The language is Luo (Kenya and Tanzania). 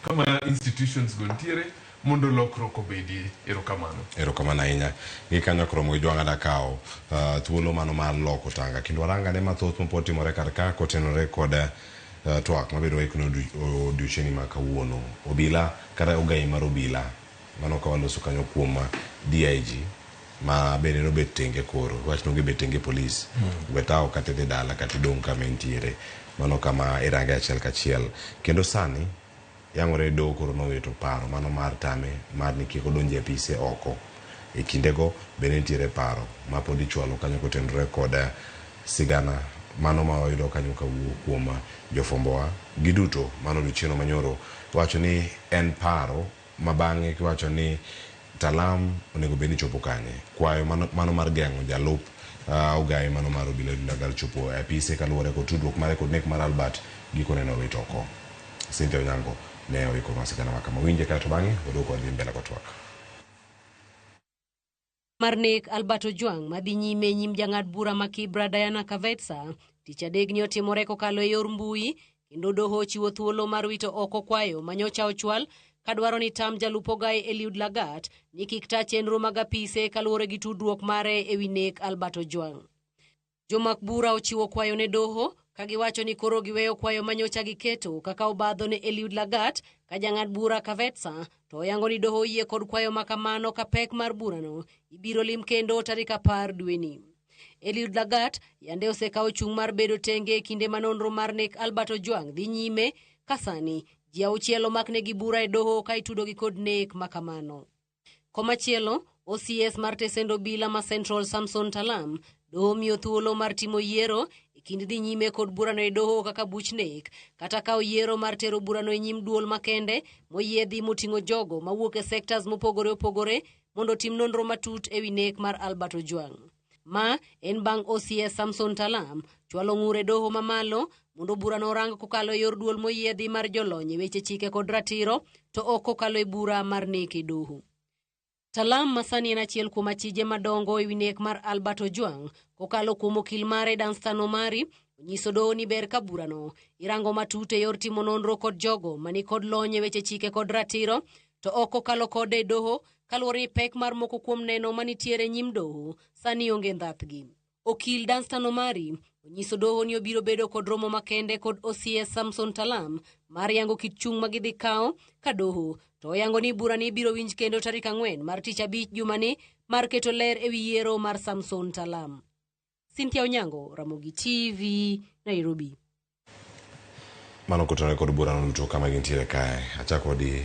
Kama institutions go nitiere mondo lokruok obedie. Erokamano. Erokamano ahinya. Gi kanyo koro gi jwang'a dakawo thuolo mano mar loko tanga kendo warangane mathoth mapod timore kar ka kotenore kod twak mabedo waikno odiochieng'ni ma kawuono. Obila kata ogai mar obila mano ka waloso kanyo kuom DIG ma bende nobet tenge koro wach noge bet tenge polis wetao kata idhi dala kata idong' kama entiere mano kama irange achiel kachiel kendo sani yang'ore doho koro nowito paro mano mar tame mar ni kik odonji e apise oko e kindego bende nitiere paro ma pod ichwalo kanyo kotenore kod sigana mano ma wayudo kanyo kawuok kuom jofwambowa giduto mano odiochieng' manyoro wacho ni en paro ma bang'e kiwacho ni Talam onego bed ni chopo kanye kwayo mano, mano mar geng'o jalup ogai mano mar obila Eliud Lagat chopo e apise kaluwore kod tudruok mare kod nek mar Albert gikone ne owito oko. Cynthia Onyango ne oikonwa sigana ma kama winje kae to bang'e waduogo wadhi mbele kod twak. Mar nek Albert Ojwang madhi nyime nyim jang'ad bura ma Kibra Diana Kavetsa tich adek ni otimore kokalo e yor mbui kendo doho ochiwo thuolo mar wito oko kwayo manyocha ochwal kadwaro ni tam jalup ogai Eliud Lagat ni kik ta chenro mag apise kaluwore gi tudruok mare ewi nek Albert Ojwang. Jomak bura ochiwo kwayo ne doho ka giwacho ni koro giweyo kwayo manyocha giketo kaka obadho ne Eliud Lagat ka jang'ad bura Kavetsa to oyango ni doho oyie kod kwayo ma kamano ka pek mar burano ibiro lim kendo tarik 10 dweni. Eliud Lagat yande osekawo chung' mar bedo tenge e kinde ma nonro mar nek Albert Ojwang dhi nyime ka sani ji 6 omaknegi bura e doho ka itudogi kod nek ma kamano. Komachielo, OCS mar tesend obila ma Central Samson Talam doho miyo thuolo mar timo yiero e kind dhi nyime kod burano e doho kaka buch nek kata kawo yiero mar tero burano e nyim duol makende moyiedhi moting'o jogo mawuok e sectors mopogore opogore mondo otim nonro matut ewi nek mar Albert Ojwang. Ma en bang' OCS Samson Talam chwalo ng'ur e doho mamalo mondo burano orang kokalo e yor duol moyiedhi mar jolony e weche chike kod ratiro to ok kokalo e bura mar nek e doho. Talam ma sani en achiel kuom achije madongo ewi nek mar Albert Ojwang kokalo kuom okil mare Danstan Omari onyiso doho ni ber ka burano irango matut e yor timo nonro kod jogo mani kod lony e weche chike kod ratiro to ok kokalo kode e doho kaluwore ni pek mar moko kuom neno manitiere nyim doho sani onge ndhathgi. Okil Danstan Omari onyiso doho ni obiro bedo kod romo makende kod OCS Samson Talam mar yango kit chung' ma gidhi kawo ka doho to oyango ni burani ibiro winj kendo tarik 4 mar tich abich jumani mar keto ler ewi yiero mar Samson Talam. Cynthia Onyango, Ramogi TV, Nairobi. Mano kotenore kod burano duto kama gintiere kae. Achako di